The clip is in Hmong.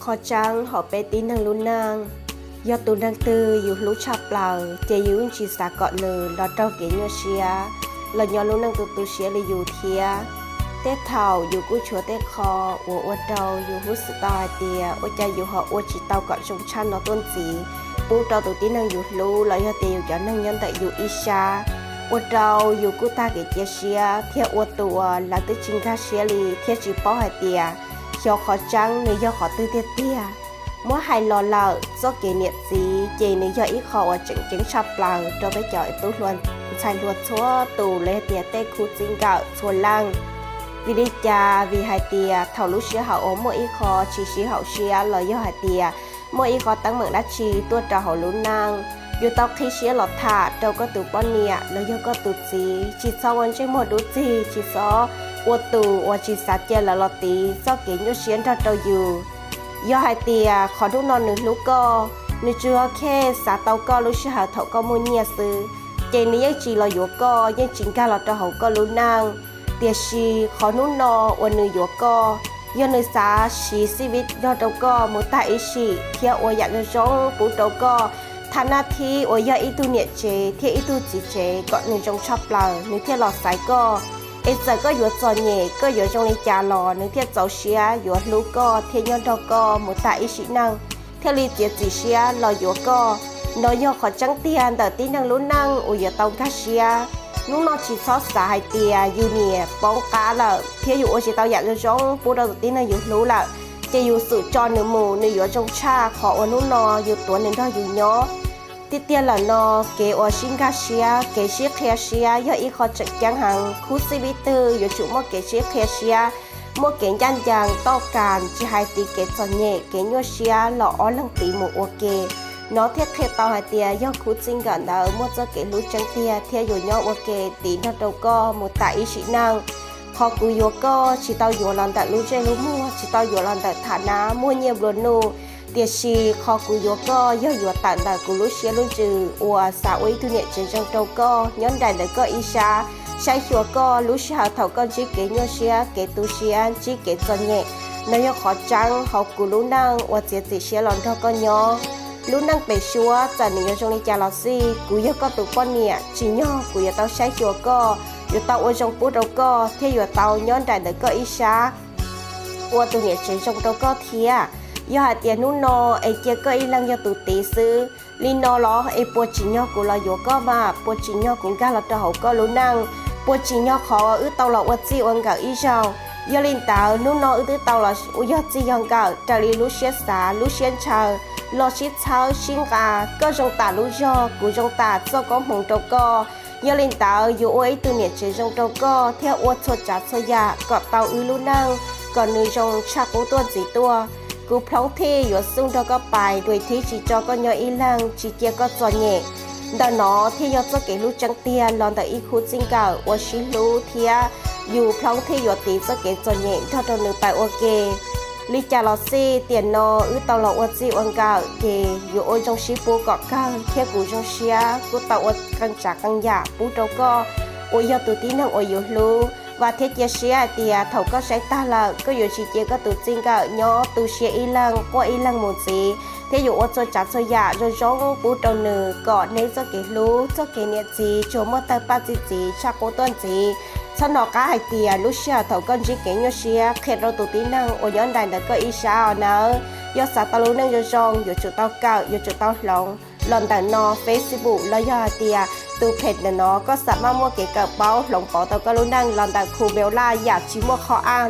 Qhov tseeb hauv peb tib neeg lub neej, yog tus neeg twg yus hlub tshaj plaws ces yus yeej tsis xav kom nws los raug kev nyuaj siab los nyob lub neej tu tu siab li yus thiab. Tej thaum yus kuj tshuav tej qho uas ua rau yus huj xwm tau hais tias ua cas yus ho ua tsis tau kom zoo tshaj no tuaj ntxiv pub rau tus tib neeg yus hlub los yog tias yus cov neeg nyob ntawm yus ib sab, ua rau yus kuj tag kev cia siab thiab ua tus uas lawv twb tsis nkag siab li thiab tsis paub hais tias xyov qhov tseeb nws yog qhov twg tiag tiag. Muab hais los lawm, txoj kev niam txiv ces nws yog ib qho uas tseem ceeb tshaj plaws rau peb cov tub hluas ntxhais hluas txhua tus los yog tias tej khub txij nkawm txhua leej. Vim li cas? Vim hais tias thaum lub sij hawm uas muaj ib qho tsis sib haum siab los yog hais tias muaj ib qho teeb meem dab tsi tuaj rau hauv lub neej, yus tau qhib siab los tham rau koj tus poj niam los yog koj tus txiv, tsis txhob ua ntsej muag dub txig, tsis txhob ua tus uas tsis xav cia lawv los tiv txoj kev nyuaj siab nrog rau yus. Yog hais tias qhov hnub no nws hlub koj, nws tsuas yog khej xav tau koj lub sij hawm thaum koj muaj nyiaj xwb, ces nws yeej tsis los yuav koj, yeej tsis nkag los rau hauv koj lub neej. Tiam sis qhov hnub no uas nws yuav koj, yog nws xav siv xib viv nrog rau koj mus tag ib sim thiab ua yam zoo zoo pub rau koj, tham naj thib uas yog ib tug niam tsev thiab ib tug txiv tsev kom nws zoo tshaj plaws nws thiaj los xaiv koj. Es txawm koj yuav txom nyem, koj yuav zoo li cas los nws thiaj txaus siab yuav hlub koj thiab nyob nrog koj mus tag ib sim neej, thiaj li txiav txim siab los yuav koj. Nov yog qhov tseeb tiag ntawm tib neeg lub neej uas yuav tau nkag siab. Hnub no tsis txhob xav hais tias yus niam poob qab lawm thiab yus ua tsis tau yam zoo zoo pub rau tus tib neeg yus hlub lawm, ces yus xum tso nws mus nws yuav zoo tshaj qhov uas hnub no yus tuav nws nrog yus nyob. Tiag tiag lawm no, kev uas sib nkag siab, kev sib qhia siab yog ib qho tseem ceeb heev. Khub xib viv twg yuav tsum muaj kev sib qhia siab, muaj kev ncaj ncees toj kas, tsis hais tiv kev txom nyem kev nyuaj siab los ob leeg tiv mus ua ke. Nov thiaj qhia tau hais tias yog khub txij nkawm ntawd muaj txoj kev hlub tseeb tiag thiab yuav nyob ua ke tiv nrog rau koj mus tas ib sim neej. Qhov kuv yuav koj tsis tau yuav los ntawm lub ntsej lub muag, tsis tau yuav los ntawm tham nab muaj nyiaj nplua nuj, tiam sis qhov kuv yuav koj yog yuav tawm ntawm kuv lub siab lub ntsws uas xav ua ib tug niam tsev zoo rau koj, nyob nraim ntawm koj ib sab, saib xyuas koj lub sij hawm thaum koj ntsib kev nyuaj siab, kev tu siab, ntsib kev txom nyem. Nov yog qhov tseeb hauv kuv lub neej uas txiav txim siab los nrog koj nyob. Lub neej pem suab txawm nws yuav zoo li cas los xij, kuv yog koj tus poj niam, tsim nyog kuv yuav tau saib xyuas koj, yuav tau ua zoo pub rau koj thiab yuav tau nyob nraim ntawm koj ib sab ua tus niam tsev zoo rau koj thiab. Yog hais tias hnub no es cia koj ib leeg yog tus tiv xwb li no los es puas tsim nyog kuv los yuav koj mas, puas tsim nyog kuv nkag los rau hauv koj lub neej, puas tsim nyog qhov wb tau los ua txij ua nkawm ib zaug. Yog li ntawd hnub no wb twb tau los yog txij yog nkawm raws li lub siab xav lub siab ntshaw, los sib txhawb sib nqa, koj zoo tam lub zog, kuv zoo tam txoj koob hmoov rau koj. Yog li ntawd yuav ua ib tug niam tsev zoo rau koj thiab ua txhua tsav txhua yam kom tau wb lub neej kom nws zoo tshaj qub tuaj ntxiv tuaj. Kuv plhoob thij yuav xub nrog koj pais dua thib tsis tso koj nyob ib leeg, tsis cia koj txom nyem. Ntawm no thiaj yog txoj kev hlub tseeb tiag los ntawm ib khub txij nkawm uas sib hlub thiab yus plhoob thij yuav tiv txoj kev txom nyem nrog rau nws pais ua ke. Li cas los xij tiam no wb tau los ua txij ua nkawm ces yuav ua zoo sib pub kom kawg thiab kuv zoo siab kuj tau ua qee tsav qee yam pub rau koj uas yog tus tib neeg uas yus hlub. Vam thiab cia siab hais tias thaum koj saib tag lawm koj yuav tsis cia koj tus txij nkawm nyob tu siab ib leeg quaj ib leeg mus ntxiv thiab yuav ua txhua tsav txhua yam zoo zoo pub rau nws kom neb txoj kev hlub txoj kev niam txiv tsuas muaj tawg paj txi txiv tshaj qub tuaj ntxiv. Txhob hnov qab hais tias lub sij hawm thaum koj ntsib kev nyuaj siab qhia rau tus tib neeg uas nyob nraim ntawm koj ib sab os nawb. Yog xav tau lub neej zoo zoo yuav tsum tau kawm, yuav tsum tau hloov. Los ntawm no Facebook los yog hais tias tus page ntawm no koj xav maj muaj kev kawm paub hloov pauv tau koj lub neej los ntawm khu Bella yam tsis muaj qhov an.